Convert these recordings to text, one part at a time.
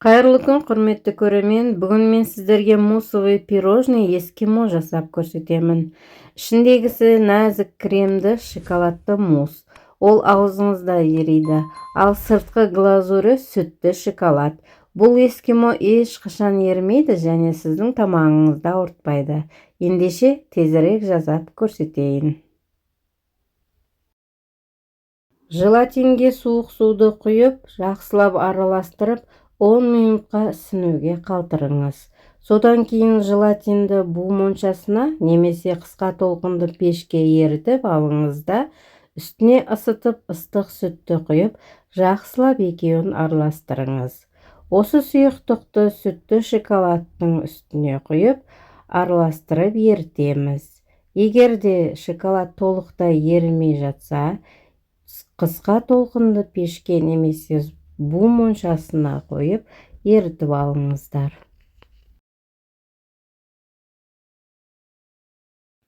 Қайырлы күн, құрметті көрермен. Бүгін мен сіздерге муссовый пирожный эскимо жасап көрсетемін. Ішіндегісі нәзік кремді шоколадты мусс. Ол аузыңызда ериді. Ал сыртқы глазурі сүтті шоколад. Бұл эскимо ешқашан ерімейді және сіздің тамағыңызды ауыртпайды. Ендеше тезірек жасап көрсетейін. Желатинге суық суды құйып, жақсылап араластырып, 10 минутқа ісінуге қалдырыңыз. Содан кейін желатинді бу моншасына немесе қысқа толқынды пешке ерітіп алыңыз да, үстіне ысытып ыстық сүтті құйып, жақсылап екеуін араластырыңыз. Осы сұйықтықты сүтті шоколадтың үстіне құйып, араластырып ерітеміз. Егер де шоколад толықтай ерімей жатса, қысқа толқынды пешке немесе бу моншасына қойып, ерітіп алыңыздар.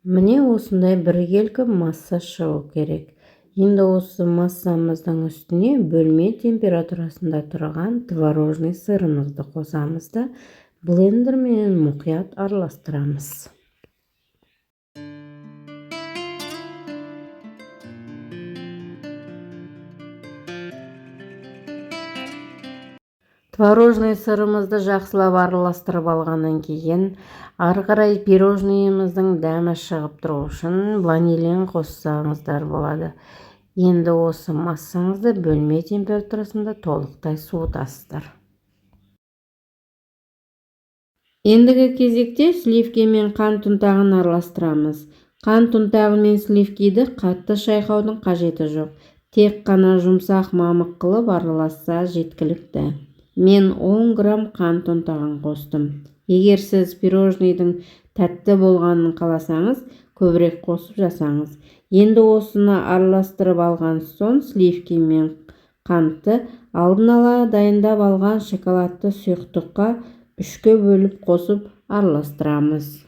Міне осындай біркелкі масса шығу керек. Енді осы массамыздың үстіне бөлме температурасында тұрған творожный сырымызды қосамыз да, блендермен мұқият араластырамыз. Творожный сырымызды жақсылап араластырып алғаннан кейін, ары қарай пирожныйымыздың дәмі шығып тұру үшін ванилин қоссаңыздар болады. Енді осы массаңызды бөлме температурасында толықтай суытасыздар. Ендігі кезекте сливки мен қант ұнтағын араластырамыз. Қант ұнтағы мен сливкиді қатты шайқаудың қажеті жоқ. Тек қана жұмсақ мамық қылып араласса жеткілікті. Мен 10 грамм қант ұнтағын қостым. Егер сіз пирожныйдың тәтті болғанын қаласаңыз, көбірек қосып жасаңыз. Енді осыны араластырып алған соң сливки мен қантты алдын ала дайындап алған шоколадты сұйықтыққа 3-ке бөліп қосып араластырамыз.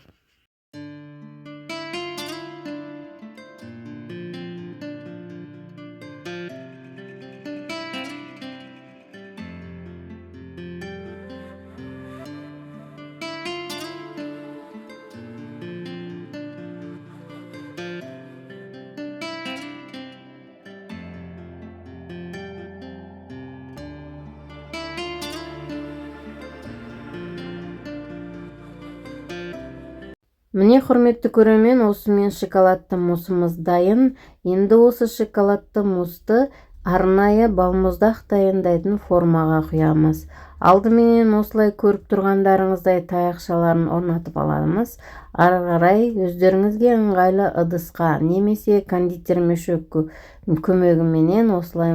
Міне, құрметті көрермен, осымен шоколадты муссымыз дайын. Енді осы шоколадты муссты арнайы балмұздақ дайындайтын формаға құямыз. Алдыменен осылай көріп тұрғандарыңыздай таяқшаларын орнатып аламыз. Ары қарай өздеріңізге ыңғайлы ыдысқа немесе кондитер мешок көмегіменен осылай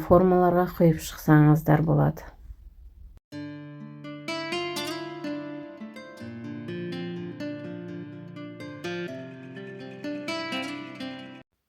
формаларға құйып шықсаңыздар болады.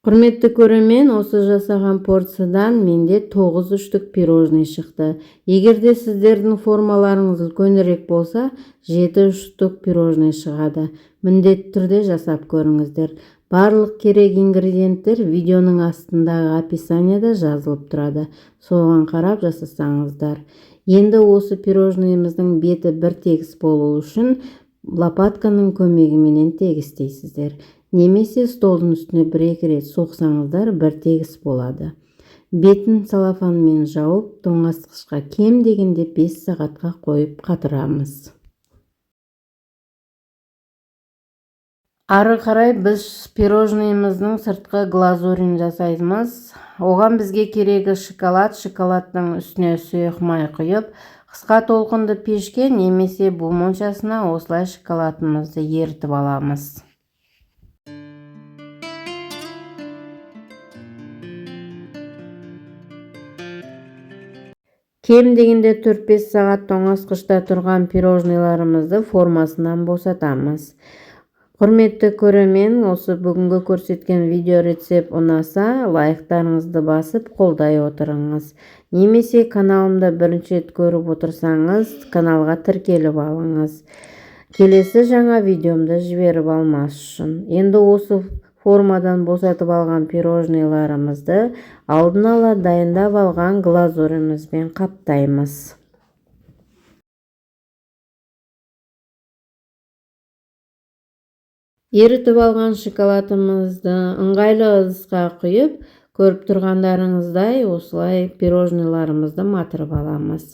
Құрметті көрермен, осы жасаған порциядан менде 9 үштік пирожный шықты. Егер де сіздердің формаларыңыз үлкенірек болса, 7 үштік пирожный шығады. Міндетті түрде жасап көріңіздер. Барлық керек ингредиенттер видеоның астындағы описанияда жазылып тұрады. Соған қарап жасасаңыздар. Енді осы пирожныйымыздың беті бір тегіс болу үшін лопатканың көмегіменен тегістейсіздер. Немесе столдың үстіне бір-екі рет соқсаңыздар бір тегіс болады. Бетін целлофанмен жауып, тоңазытқышқа кем дегенде 5 сағатқа қойып қатырамыз. Ары қарай біз пирожныйымыздың сыртқы глазурін жасаймыз. Оған бізге керегі шоколад. Шоколадтың үстіне сұйық май құйып, қысқа толқынды пешке немесе бу моншасына осылай шоколадымызды ерітіп аламыз. Кем дегенде 4-5 сағат тоңазытқышта тұрған пирожныйларымызды формасынан босатамыз. Құрметті көрермен, осы бүгінгі көрсеткен видео рецепт ұнаса, лайктарыңызды басып қолдай отырыңыз. Немесе каналымды бірінші рет көріп отырсаңыз, каналға тіркеліп алыңыз. Келесі жаңа видеомды жіберіп алмас үшін. Енді осы формадан босатып алған пирожныйларымызды алдын ала дайындап алған глазурімізбен қаптаймыз. Ерітіп алған шоколадымызды ыңғайлы ыдысқа құйып, көріп тұрғандарыңыздай осылай пирожныйларымызды матырып аламыз.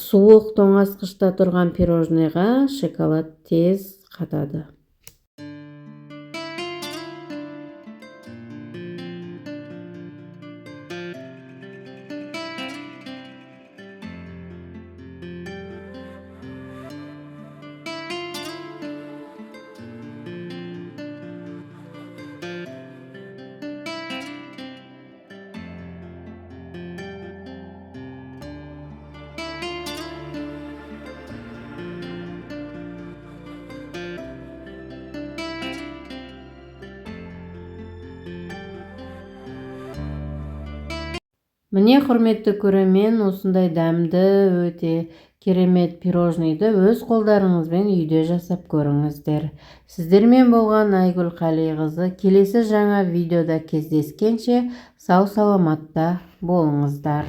Суық тоңазытқышта тұрған пирожныйға шоколад тез қатады. Міне, құрметті көрермен, осындай дәмді, өте керемет пирожныйды өз қолдарыңызбен үйде жасап көріңіздер. Сіздермен болған Айгүл Қалиқызы. Келесі жаңа видеода кездескенше сау саламатта болыңыздар.